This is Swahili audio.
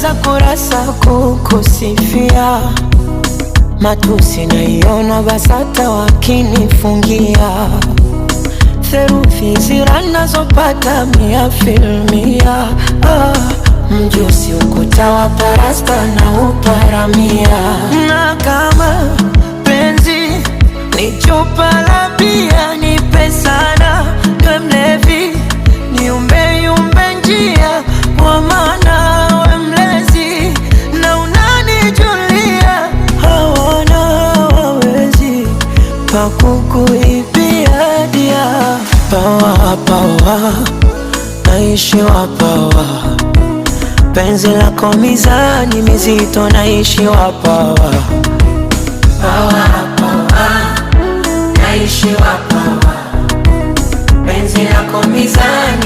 Nitajaza kurasa kukusifia, matusi naiona BASATA wakinifungia therufi zira nazopata mia filmia ah, mjusi ukuta wa parasta na uparamia, na kama penzi ni chupa la bia, nipe sana niwe mlevi niumbe yumbe njia kwa maana we mlezi na unanijulia, hawana wawezi pakukuibia dia pawa pawa, naishi wa pawa, penzi lako mizani mizito, naishi wa pawa pawa pawa, naishi wa pawa, penzi lako mizani